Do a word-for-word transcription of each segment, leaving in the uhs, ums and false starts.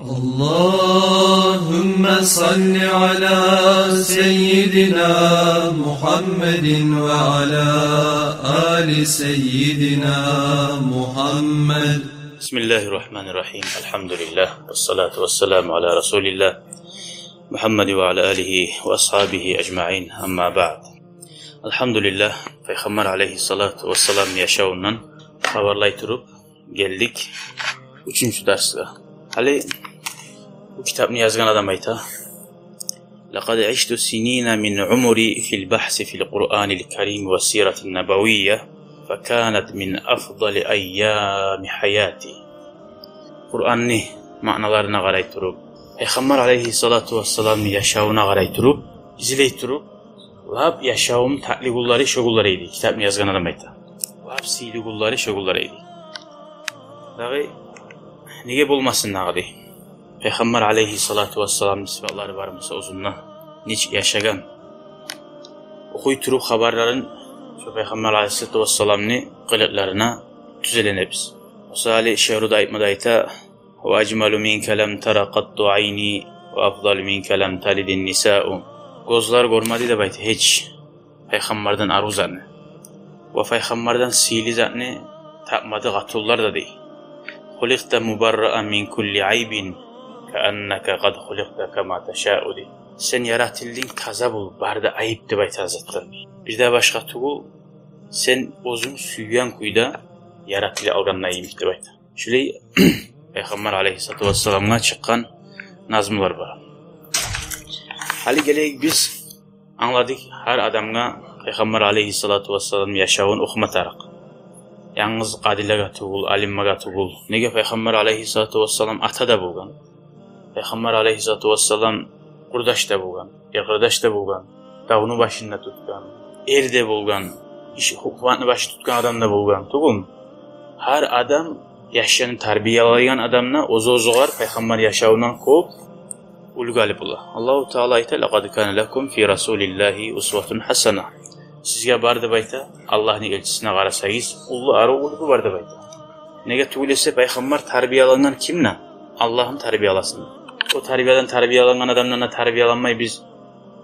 اللهم صل على سيدنا محمد وعلى آل سيدنا محمد. بسم الله الرحمن الرحيم. الحمد لله، والصلاة والسلام على رسول الله محمد وعلى آله وأصحابه أجمعين. أما بعد. Алгьамдулиллагь, Пайхаммар алайгьиссалату вассалам яшавундан хабарлай туруп, гелдик уьчюнчю дарсгъа. Гьали бу китапны язгъан адам айта: لقد عشت سنين من عمري في البحث في القرآن الكريم والسيرة النبوية، فكانت من أفضل أيام حياتي. Къуранны маъналарына къарай туруп, Пайхаммар алайгьиссалату вассаламны яшавуна къарай туруп, излей туруп, лап яшавум татли гюнлери шо гюнлер эди, китапны язгъан адам айта. Лап сыйлы гюнлери шо гюнлер эди. Дагъы неге болмасын дагъы дей. Пайхаммар алайгьиссалату вассаламны сыпатлары бар буса оьзюнде, нечик яшагъан. Охуй туруп хабарларын, шо Пайхаммар алайгьиссалату вассаламны къылыкъларына тюзеленебиз. Мисали, шиърда айтмада айта: وأجمل منك لم تر قط عيني، وأفضل منك لم تلد النساء. Гёзлер гёрмеди деп айта гьеч Пайхаммардан арив затны. Ва Пайхаммардан сыйлы затны тапмады къатынлар да дей. خلقت مبرأ من كل عيب، كأنك قد خلقت كما تشاء дей. Сен яратылдынг таза болуп, бары да айып деп айтагъан затдан. Бир де башгъа тюгюл, сен оьзюнг сюйген кюйде яратылып алгъандай йимик деп айта. Шулай Пайхаммар алайгьиссалату вассаламгъа чыкъгъан назмулар бар. Гьали гелейик, биз англадыкъ, гьар адамгъа Пайхаммар алайгьиссалату вассаламны яшавун охума тарыкъ. Янгыз къадилагъа тюгюл, алимлагъа тюгюл. Неге, Пайхаммар алайгьиссалату вассалам ата да болгъан. Пайхаммар алайгьиссалату вассалам къурдаш да болгъан, эркъардаш да болгъан, давну башын да тутгъан, эр де болгъан, иш гьукуматны башын тутгъан адам да болгъан. Тюгюлмю? Гьар адам яшланы тарбиялайгъан адамны оьзю-оьзюгер Пайхаммар яшавундан кёп уьлгю алып бола. Аллагьу Таала айта: لقد كان لكم في رسول الله أسوة حسنة. Сизге бар деп айта, Аллагьны элчисине къарасагъыз, уллу арив уьлгю бар деп айта. Неге тюгюл эсе, Пайхаммар тарбиялангъан кимден? Аллагьны тарбияласындан. О тарбиядан тарбиялангъан адамдан да тарбияланмай, биз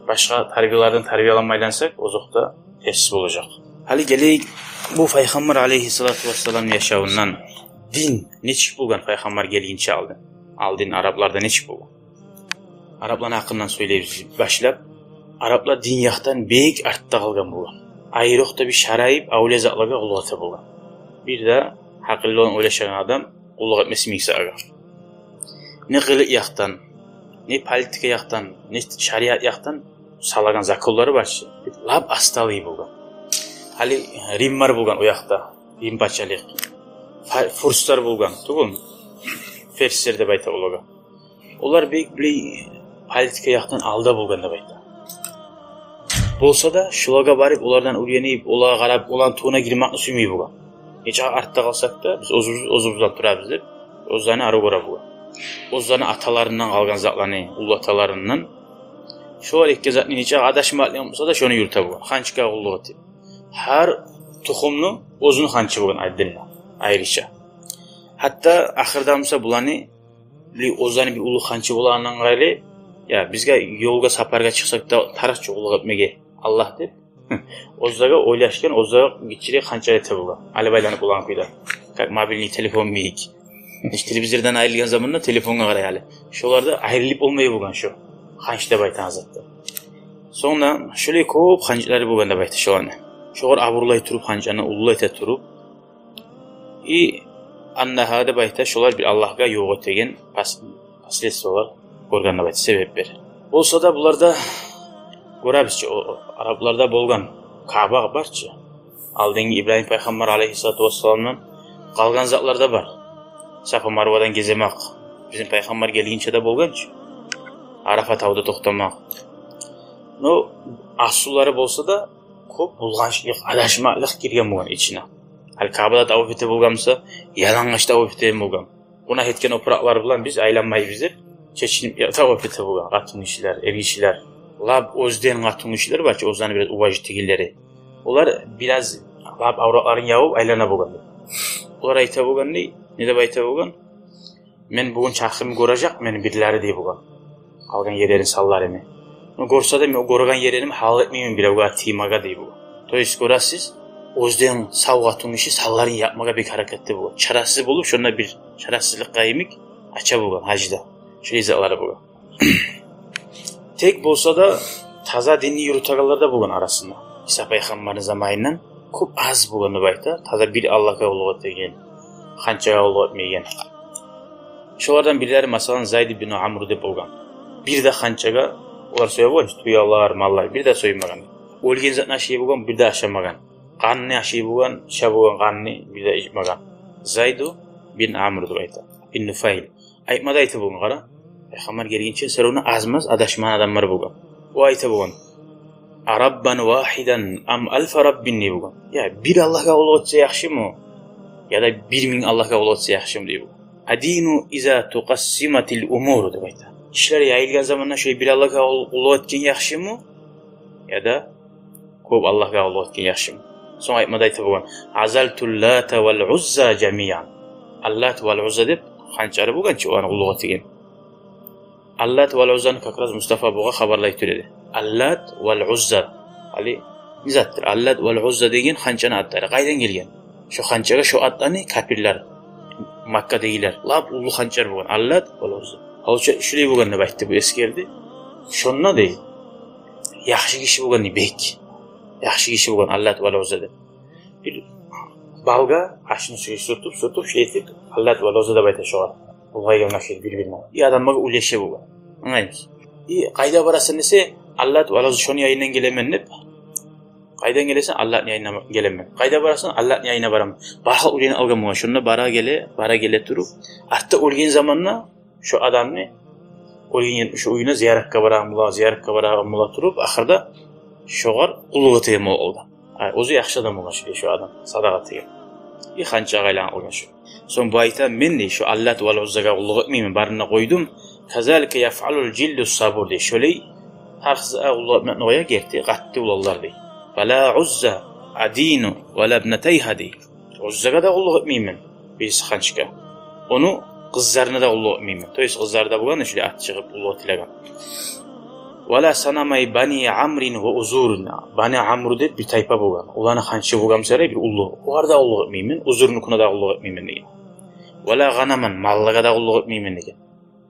башгъа тарбиялардан тарбияланма айлансакъ, озокъда, терс болажакъ. Гьали гелейик, бу Пайхаммар алайгьиссалату вассаламны яшавундан. Дин нечик болгъан Пайхаммар гелгинче алдын? Алдын арапларда нечик болгъан? Арапланы гьакъындан сёйлейбиз башлап. Араплар дин якъдан бек артда къалгъан болгъан. Айрокъда бир шарайып, авлия затлагъа къуллукъ эте болгъан. Бир де гьакъыллы болгъан, ойлашагъан адам къуллукъ этмес йимик затлагъа. Не къылыкъ якъдан, не политика якъдан, не шариат якъдан салагъан законлары бар чы, лап астарлы болгъан. Гьали Рим бар болгъан о якъда, Рим пачалыкъ. Фа-, фурслар болгъан, тюгюлмю? Перслер деп айта олагъа. Олар бек, билей, политика якъдан алда болгъан деп айта. Болса да, шолагъа барып, олардан уьйренип, олагъа къарап, оланы тувуна гирмекни сюймей болгъан. Нечакъы артда къалсакъ да, биз оьзюбюз, оьзюбюзден турабыз деп, оьзлени арив гёре болгъан. Оьзлени аталарындан къалгъан затланы, уллу аталарындан. Шолар этген затны нечакъы адашмакълыкъ болса да, шону юрюте болгъан. Ханчгъа къуллукъ этип. Гьар тухумну оьзюню ханчы болгъан, айрыча. Гьатта ахырда буса буланы, билей, оьзлени бир уллу ханчы болагъандан къайры, я, бизге ёлгъа, сапаргъа чыкъсакъ да тарыкъ чы къуллукъ этмеге Аллагь деп, оьзлеге ойлашгъан, оьзлеге гиччирек ханчы эте болгъан. Алып айланып болагъан кюйде. Как мобильный телефон йимик. Иш, телевизордан айрылгъан заманда телефонгъа къарай гьали. Шолар да айрылып болмай болгъан шо ханч деп айтагъан затдан. Сонг да шолай кёп ханчлары болгъан деп айта шоланы. Шогъар абурлай туруп, ханчланы уллу эте туруп, и аннагьа деп айта, шолар бир Аллагьгъа ёкъ этеген пас-, последствиялар гёрген деп айта, себеплер. Болса да буларда гёребиз чи, о, о, арапларда болгъан Каъба бар чы. Алдынгы Ибрагьим пайхаммар алайгьиссалату вассаламдан къалгъан затлар да бар. Сафа Марвадан геземек. Бизин пайхаммар гелгинче де болгъан чы. Арафа тавда токътамакъ. Но аслулары болса да, кёп булгъанчлыкъ, адашмакълыкъ гирген болгъан ичине. Гьали Каъбада таваф эте болгъан буса, ялангач таваф этеген болгъан. Гюнагь этген опуракълар булан биз айланмайбыз деп, чечинип таваф эте болгъан къатынгишилер, эргишилер. Лап оьзден къатынгишилер бар чы, оьзлени бираз уважительлери. Олар бираз лап авратларын ябып айлана болгъан деп. Олар айта болгъан дей, не деп айта болгъан? Мен бугюн чархымны гёрежек мени бирлери дей бугюн. Къалгъан ерлерин, санларымны. Муну гёрсе де, мен о гёрген ерлерим гьалал этмеймен биревге тиймеге дей бугюн. То есть, гёресиз, оьзден сав къатынгиши санларын якъмагъа бек гьаракатда бугюн. Чарасыз болуп, шонда бир чарасызлыкъгъа йимик ача бугюн гьажда. Шо изатлары бугюн. Тек болса да, таза динни юрютегенлер де бугюн арасында. Иса пайхаммарны заманындан кёп аз бугюн деп айта, таза бир Аллагьгъа къуллукъ этеген, ханчагъа къуллукъ этмейген. Шолардан бирлери, масала, Зайд ибн Амр деп болгъан. Бир де ханчагъа, олар соя болгъан тюелер, маллар, бир де соймагъан. Оьлген затны ашай болгъан, бир де ашамагъан. Къанны ашай болгъан, ише болгъан къанны бир де ичмагъан. Зайд бин Амр деп айта, бин Нуфайл. Айтма да айта болгъан, къара. Пайхаммар гелгинче сорувну аз-маз адашмагъан адамлар болгъан. О айта болгъан: «Араббан вахидан ам алфа раббин?» дей болгъан. Я, бир Аллагьгъа къуллукъ этсе яхшымы? Яда бир минг Аллагьгъа къуллукъ этсе яхшымы дей болгъан. «Аддину иза тукъассиматил умур», деп айта. Ишлер яйылгъан заманда шолай бир Аллагьгъа къул-, къуллукъ этген яхшымы? Яда кёп Аллагьгъа къуллукъ этген яхшымы? Сонг айтма да айта болгъан: «Азалту ллата вал узза жамиан». Аллат вал Узза деп ханчлары болгъан чы, оланы къуллукъ этеген. Аллат вал Уззаны как раз Мустафа бугъа хабарлай тура эди. Аллат вал Узза. Гьали не затдыр? Аллат вал Узза деген ханчланы атлары. Къайдан гелген? Шо ханчагъа шо атланы капирлер, Маккадагъылар, лап уллу ханчлар болгъан. Аллат вал Узза. Гьали шо шулай болгъан деп айтды, бу эсгерди. Шонда дей, яхшы гиши болгъан дей, бек яхшы гиши болгъан Аллат вал Узза деп. Бир балгъа ашны сюртюп, сюртюп, шулай этип, Аллат вал Узза деп айта шогъар. Улгъайгъан ашны бир-бирине. И адамлар уьлеше болгъан. Англаймысыз? И къайда барасан десе, Аллат вал Узза шону янындан гелемен деп. Къайдан гелесен? Аллатны янындан гелемен. Къайда барасан? Аллатны янына бараман. Бары уьйренип алгъан болгъан. Шонда бара геле, бара геле туруп, артда оьлген заманда шо адамны оьлген ер, шо уьюне зияратгъа барагъан бола, зияратгъа барагъан бола туруп, ахырда шогъар къуллукъ этеген бола. Ай, оьзю яхшы адам болгъан шо, шо адам, садагъа этеген. И ханчагъа айланып къалгъан шо. Сонг бу айта: «Мен, дей, шо Аллат вал Уззагъа къуллукъ этмеймен, барын да къойдум. Казалика яфъалул жилду сабур», дей. Шолай гьар затгъа къуллукъ этмекни къоя герти къатты уланлар, дей. «Ва ла Узза адину ва ла ибнатайгьа», дей. Уззагъа да къуллукъ этмеймен, бириси ханчгъа. Ону къызларына да къуллукъ этмеймен. То есть къызлары да болгъан, шолай ат чыгъып къуллукъ этилеген. «Ва ла санамай бани Амрин ва Узурин». Бани Амр деп бир тайпа болгъан. Оланы ханчы болгъан саялы бир уллу. Огъар да къуллукъ этмеймен, Узурнукуна да къуллукъ этмеймен деген. «Ва ла гъанаман», маллагъа да къуллукъ этмеймен деген.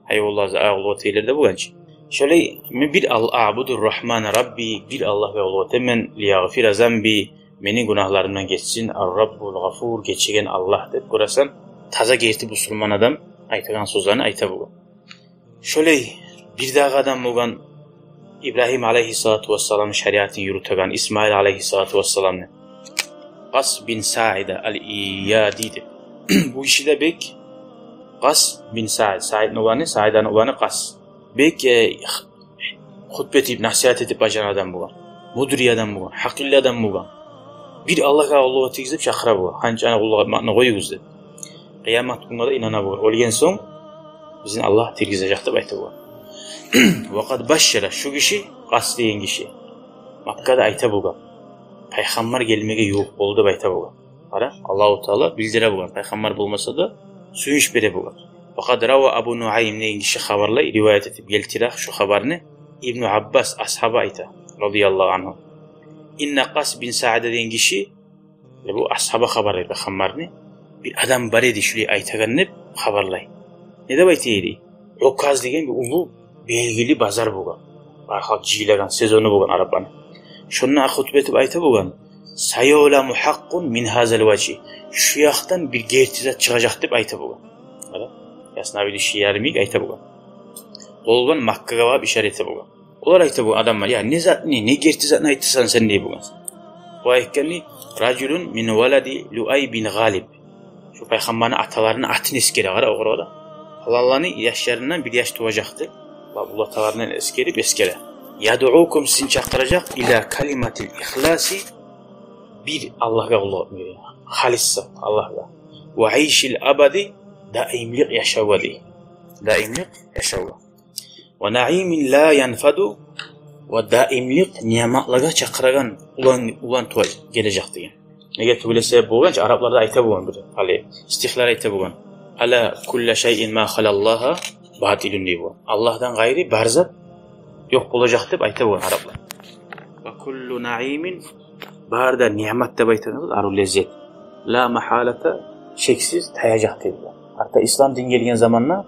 Гьайванлагъа къуллукъ этегенлер де болгъан чы. Шолай, мен бир ал-, «Аъбуду ррагьмана рабби», бир Аллагьгъа къуллукъ этемен, «лиягъфира занби», мени гюнагьларымдан гечсин, «ар-раббул гъафур», гечеген Аллагь деп. Гёресен, таза герти бусурман адам айтагъан сёзлени айта болгъан. Шолай бир дагъы адам болгъан, Ибрагьим алайгьиссалату вассаламны шариатын юрютеген, Исмаил алайгьиссалату вассаламны. Къас бин Саида ал-Ияди деп. Бу гиши де бек, Къас бин Саид, Саидни уланы, Саиданы уланы Къас. Бек, э, хутба этип, насигьат этип бажарагъан адам болгъан. Мудрый адам болгъан, гьакъыллы адам болгъан. Бир Аллагьгъа къуллукъ этигиз деп чакъыра болгъан. Ханчаны къуллукъ этмекни къоюгъуз деп. Къыямат гюнге де инана болгъан. Оьлген сонг бизин Аллагь тиргизежек деп айта болгъан. Ва къад башшара, шу гиши, Къас деген гиши, Маккада айта болгъан, пайхаммар гелмеге ювукъ болду деп айта болгъан. Къара, Аллагьу Таала билдире болгъан, пайхаммар болмаса да, сююнч бере болгъан. Ва къад рава Абу Нуайм деген гиши хабарлай, риваят этип гелтире шу хабарны. Ибну Аббас асгьаба айта, радияллагьу ангьу. Инна Къас бин Саида деген гиши, э, бу асгьаба хабарлай пайхаммарны, бир адам бар эди шулай айтагъан деп хабарлай. Не деп айта эди? Указ деген бир уллу белгили базар болгъан. Бары халкъ жыйылагъан сезону болгъан арапланы. Шонда хутба этип айта болгъан: «Саюъламу хьакъкъун мин гьазал важгь». Шу якъдан бир герти зат чыгъажакъ деп айта болгъан. Къара, Яснавийни шиъру йимик айта болгъан. Къолу булан Маккагъа багъып ишара эте болгъан. Олар айта болгъан, адамлар: «Я, не затны, не герти затны айтасан сен?» дей болгъан. О айтгъан: «Ражулун мин валади Луай бин Гъалиб». Шу пайхаммарны аталарыны атын эсгере, къара, огъар да. Паланланы яшларындан бир яш туважакъ деп, ва бу аталарындан эсгерип, эсгере. «Ядъукум», сизин чакъыражакъ, «ила калиматил ихласи», бир Аллагьгъа къуллукъ этмеге, халис Аллагьгъа. «Ва айшил абади», даимлик яшавгъа дей. Даимлик яшавгъа. «Ва наимин ла янфаду», ва даимлик ниъматлагъа чакъырагъан улан, улан тувар гележек деген. Неге тюгюл эсе, болгъан чы, арапларда айта болгъан бир, гьали, стихлер айта болгъан. «Ала кулла шайин ма халаллагьа батилун», — дей болгъан. Аллагьдан къайры бар зат ёкъ болажакъ деп айта болгъан араплар. «Ва куллу наимин», бары да ниъмат деп айтагъаныбыз арив леззет, «ла магьалата», шексиз таяжакъ дей болгъан. Гьатта ислам дин гелген заманда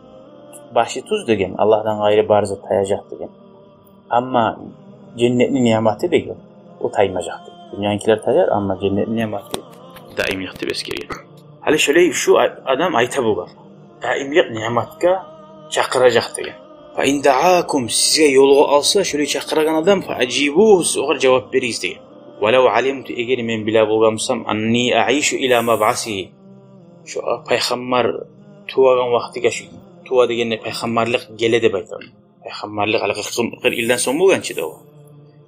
башы тюз деген, Аллагьдан къайры бар зат таяжакъ деген. Амма женнетни ниъматы деген, о таймажакъ дей. Дюньяникилер таяр, амма женнетни ниъматы даимлик деп эсгерген. Гьали шолай шу а-, адам айта болгъан, даимлик ниъматгъа чакъыражакъ деген. «Фа ин даакум», сизге ёлугъа алса шолай чакъырагъан адам, «фа ажибугьу», сиз огъар жавап беригиз деген. «Валав алимту», эгер мен биле болгъан бусам, «анни аишу ила мабъасигьи», шо пайхаммар тувагъан вакътиге, шу тува дегенде пайхаммарлыкъ геле деп айтагъан. Пайхаммарлыкъ гьали къыркъ, къыркъ йылдан сонг болгъан чы да о.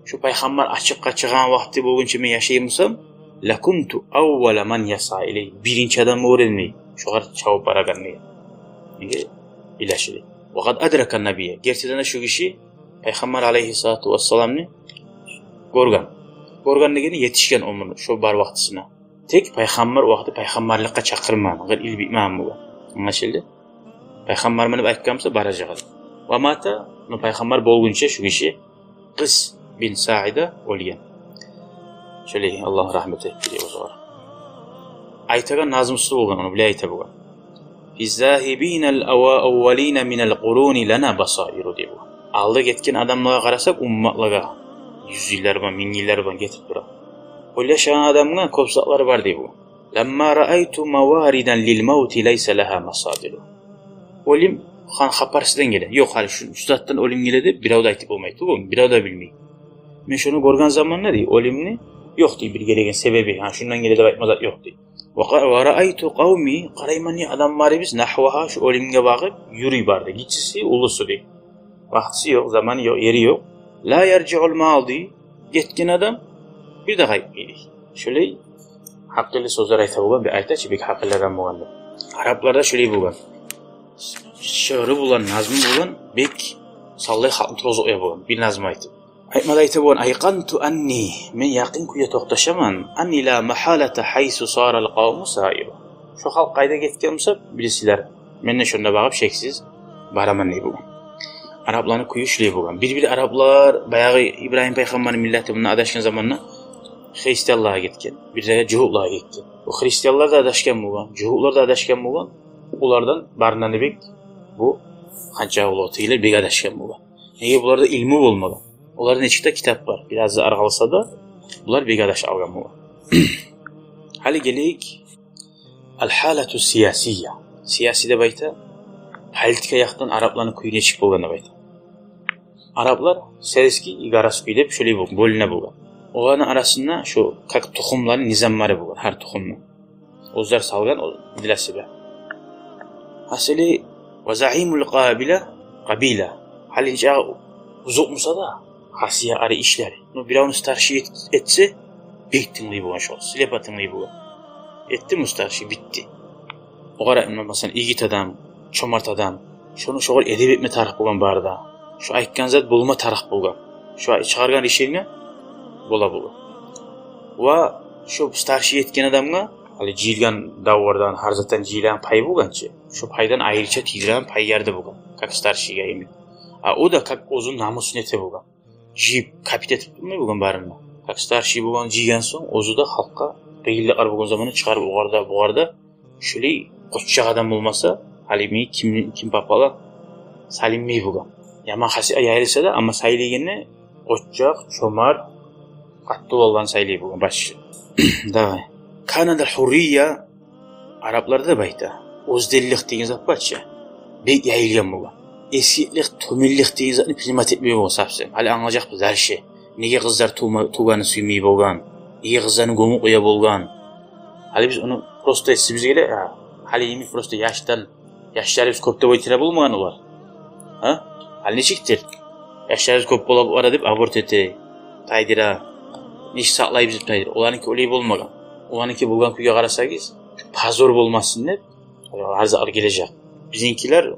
Шу пайхаммар ачыкъгъа чыгъагъан вакъти болгъунча мен яшай бусам, «лакунту аввала ман ясъа илейгьи», биринчи адам болур эдим дей шогъар чабып барагъан деген. Неге? Биле шо дей. «Ва къад адрака набия», гертиден де шу гиши пайхаммар алейгьиссалату вассаламны гёрген. Гёрген дегени етишген оьмюрню шо бар вакътисине. Тек пайхаммар вакъти пайхаммарлыкъгъа чакъырмагъан, къыркъ йыл битмеген болгъан. Англашылды? Пайхаммарман деп айтгъан буса, баражакъ эди. «Ва мата», ну, пайхаммар болгъунча шу гиши, Къис бин Саида оьлген. Шолай, Аллагь рагьмат этсин дей огъар. Айтагъан назмусу болгъан, ону булай айта болгъан: «Фи ззагьибина ал-ава-, аввалина минал къуруни лана басаиру», — дей болгъан. Алда гетген адамлагъа къарасакъ, умматлагъа, юз йыллар булан, минг йыллар булан гетип тура. Оьле яшагъан адамгъа кёп затлар бар дей болгъан. «Ламма раайту маваридан лил мавти лайса лагьа масадиру». Оьлюм хан хапарсыздан геле. Ёкъ, гьали шу, шу затдан оьлюм геле деп бирев де айтып болмай, тюгюлмю? Бирев де билмей. Мен шону гёрген заманда, дей, оьлюмню, ёкъ, дей, бир гелеген себеби, гьа, шундан геле деп айтма зат ёкъ, дей. «Ва ка-, ва раайту къавми», къарайман, не адамларыбыз, «нагьвагьа», шу оьлюмге багъып юрюй барды. Гиччиси, уллусу, дей. Вакътиси ёкъ, заманы ёкъ, ери ёкъ. «Ла яржиул мади», гетген адам бир де къайтмай, дей. Шолай гьакъыллы сёзлер айта болгъан, бек айта чы, бек гьакъыллы адам болгъан деп. Арапларда шолай болгъан. Шиъру булан, назму булан бек саллай халкъны тургъузуп къоя болгъан, бир назму айтып. Айтма да айта болгъан: «Айкъанту анни», мен якъин кюйде токъташаман, «анни ла магьалата гьайсу сарал къавму саиру». Шо халкъ къайда гетген буса, билесилер, мен де шонда багъып шексиз бараман, дей болгъан. Арапланы кюю шулай болгъан. Бир-бир араплар баягъы Ибрагьим пайхаммарны миллети мунда адашгъан заманда христианлагъа гетген, бир де жугьутлагъа гетген. Бу христианлар да адашгъан болгъан, жугьутлар да адашгъан болгъан. Булардан барындан да бек бу къанча уллу тюгюл бек адашгъан болгъан. Неге, буларда илму болмагъан. Олар нечик де китап бар, бираз да аргъаласа да, булар бек адашып къалгъан болгъан. Гьали гелейик ал-гьалату сиясия. Сияси деп айта, политика якъдан арапланы кюю нечик болгъан деп айта. Араплар сельский и городской деп шолай бо-, бёлюне болгъан. Оланы арасында шо как тухумланы низамлары болгъан, гьар тухумну. Оьзлер салгъан о, для себя. Гьасили, «ва загьимул къабила, къабила». Гьали нечакъы бузукъ буса да, гьасия ари ишлери, ну, биревню старший эт-, этсе, бек тынглай болгъан шо, слепо тынглай болгъан. Этдими старший, битди. Огъар, масала, игит адам, чомарт адам, шону шогъар эдеп этме тарыкъ болгъан бары да. Шо айтгъан зат болма тарыкъ болгъан. Шо чыгъаргъан решение бола болгъан. Ва шо старший этген адамгъа, гьали жыйылгъан давлардан, гьар затдан жыйылгъан пай болгъан чы, шо пайдан айрыча тийдиреген пайлар да болгъан, как старшийге йимик. А о да как оьзюню намусун эте болгъан. Жыйып, капить этип турмай болгъан барын да. Как старший болгъан, жыйгъан сонг, оьзю де халкъгъа къыйынлыкълар болгъан заманда чыгъарып, огъар да, бугъар да, шолай къоччакъ адам болмаса, гьалиги ким, ким папала салынмай болгъан. Яман хасият яйылса да, амма сайлайгъанда къоччакъ, чомарт, къатты болгъанланы сайлай болгъан башчы. Дагъы. Канат ал-гьуррия, арапларда да байта, оьзденлик деген зат бар чы, бек яйылгъан болгъан. Эсгиклик, тёбенлик деген затны принимать этмей болгъан совсем. Гьали англажакъбыз дальше. Неге къызлар тувма-, тувгъанны сюймей болгъан? Неге къызланы гёмюп къоя болгъан? Гьали биз ону просто эсибизге геле, гьа, гьали йимик просто яшдан, яшларыбыз кёп деп айтыра болмагъан олар. Гьа? Гьали нечикдир? Яшларыбыз кёп бола бара деп аборт эте, тайдыра. Нечик сакълайбыз деп тайдыра. Оларныки олай болмагъан. Оларныки болгъан кюйге къарасагъыз, позор болмасын деп, гьар зат гележек. Бизинкилер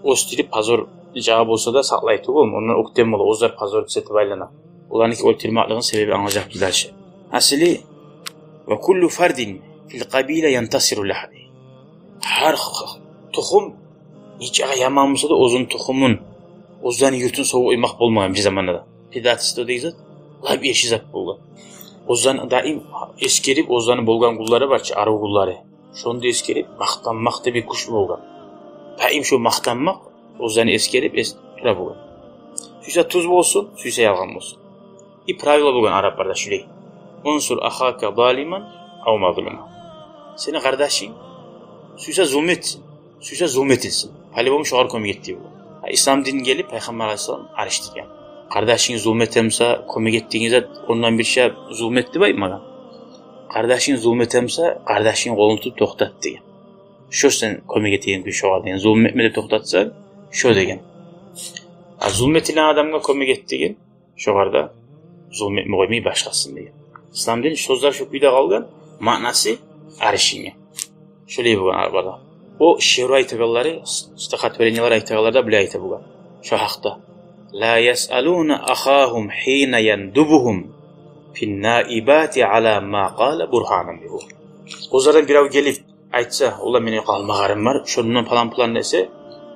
оьстюрюп, позор нечакъы болса да сакълай тюгюлмю, ондан оьктем бола, оьзлер позор этип айлана. Оларныки оьлтюрмеклигин себеби англажакъбыз дальше. Гьасили, «ва куллу фардин фил къабила янтасиру лагьу». Гьар х-, тухум нечакъы яман буса да, оьзюню тухумун, оьзлени юртун согъуп къоймакъ болмагъан бир заманда да. Предательство деген зат лап эрши зат болгъан. Оьзлени даим эсгерип, оьзлени болгъан гюнлери бар чы, арив гюнлери. Шону да эсгерип, макътанмакъ да бек гючлю болгъан. Даим шо макътанмакъ, оьзлени эсгерип, эс тура болгъан. Сюйсе тюз болсун, сюйсе ялгъан болсун. И правило болгъан арапларда шулай: «Унсур ахака залиман ав мазлума». Сени къардашынг сюйсе зулму этсин, сюйсе зулму этилсин, по-любому шогъар кёмек эт деп болгъан. Гьа, ислам дин гелип, Пайхаммар алайгьиссалам ариш деген. Къардашынг зулму этемсе, кёмек этдигинг зат ондан бирче зулму эт деп айтмагъан. Къардашынг зулму этемсе, къардашынгны къолун тутуп токътат деген. Шо сен кёмек этеген кюй шогъар деген. Зулму этме деп токътатсанг, шо деген. А зулму этилген адамгъа кёмек эт деген, шогъар да зулму этме къоймай башгъасын деген. Ислам дин сёзлер шо кюйде къалгъан, маънасы аришинге. Шолай болгъан арапларда. О шиъру айтагъанлары, с-, стихотворениялар айтагъанлар да булай айта болгъан шо гьакъда: «Ла ясъалуна ахагьум гьина яндубугьум финнаибати ала ма къала бургьанан», — дей болгъан. Оьзлерден бирев гелип айтса: «Олла, мени къалмагъарым бар, шондан палан-палан», — десе: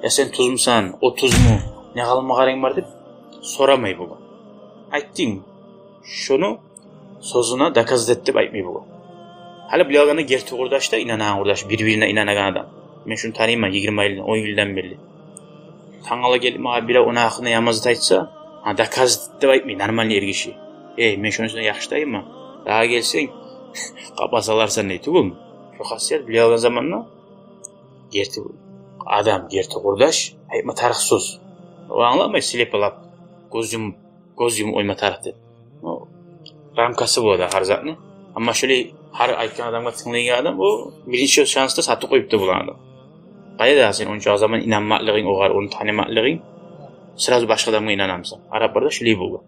«Я сен тюзмюсен, о тюзмю, не къалмагъарынг бар?» — деп сорамай болгъан. Айтдынг шону сёзюне доказать эт деп айтмай болгъан. Гьали булай алгъанда герти къурдаш да, инанагъан къурдаш, бир-бирине инанагъан адам. Мен шуну таныйман йигирма йылдан, он йылдан берли. Тангала гелип магъа бирев ону гьакъында яман зат айтса, гьа, доказать эт деп айтмай нормальный эргиши. «Эй, мен шону сенден яхшы таныйман. Дагъы гелсенг, къапгъа саларсан», — дей тюгюлмю? Шо хасият, булай алгъан заманда герти адам, герти къурдаш айтма тарыкъ сёз. О англамай, слепо лап гёз юмуп, гёз юмуп къойма тарыкъ деп. О рамкасы бола да гьар затны. Амма шолай гьар айтгъан адамгъа тынглайгъан адам, о биринчи шансда сатып къоюп да бола адам. Къайда сен онча заман инанмакълыгъынг огъар, ону танымакълыгъынг, сразу башгъа адамгъа инанамысан? Арапларда шолай болгъан.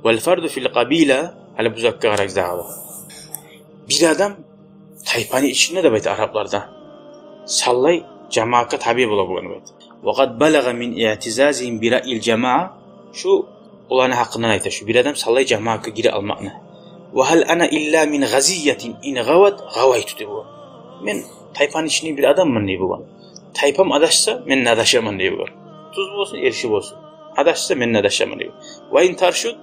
Вал фарду фил къабила, гьали бу затгъа къарагъыз дагъы да. Бир адам тайпаны ичинде деп айта арапларда, санлай жамаатгъа табиъ бола болгъан деп айта. Ва къад балагъа мин иътизазигьим би раъил жамаа, шу оланы гьакъындан айта, шу бир адам санлай жамаатгъа гире алмакъны. Ва гьал ана илла мин гъазиятин ин гъават гъавайту деп о. Мен тайпаны ичинде бир адамман дей болгъан. Тайпам адашса, мен де адашаман дей болгъан. Тюз болсун, эрши болсун. Адашса, мен де адашаман дей болгъан. Ва ин таршуд,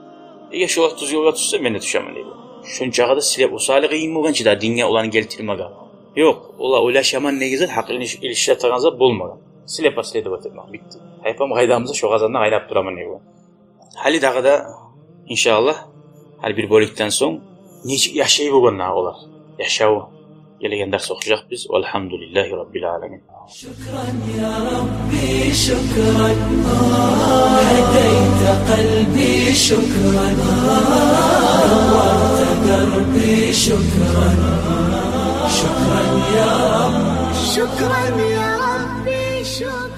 эгер шолар тюз ёлгъа тюшсе, мен де тюшемен дей болгъан. Шончакъы да силеп осали къыйын болгъан чы да динге оланы гелтирмеге. Ёкъ, олар ойлашаман деген зат, гьакъылны иш-, илишдире турагъан зат болмагъан. Слепо следовать этмек, битди. Тайпам къайда буса, шо къазанда къайнап тураман дей болгъан. Гьали дагъы да, иншааллагь, гьар бир бёлюкден сонг нечик яшай болгъан дагъы олар, яшаву, гелеген дарс охужакъбыз. Валгьамдулиллагьи раббил аламин. شكرا يا ربي، شكرا، هديت قلبي، شكرا، نورت دربي، شكرا، شكرا يا رب. شكرا يا ربي، شكرا.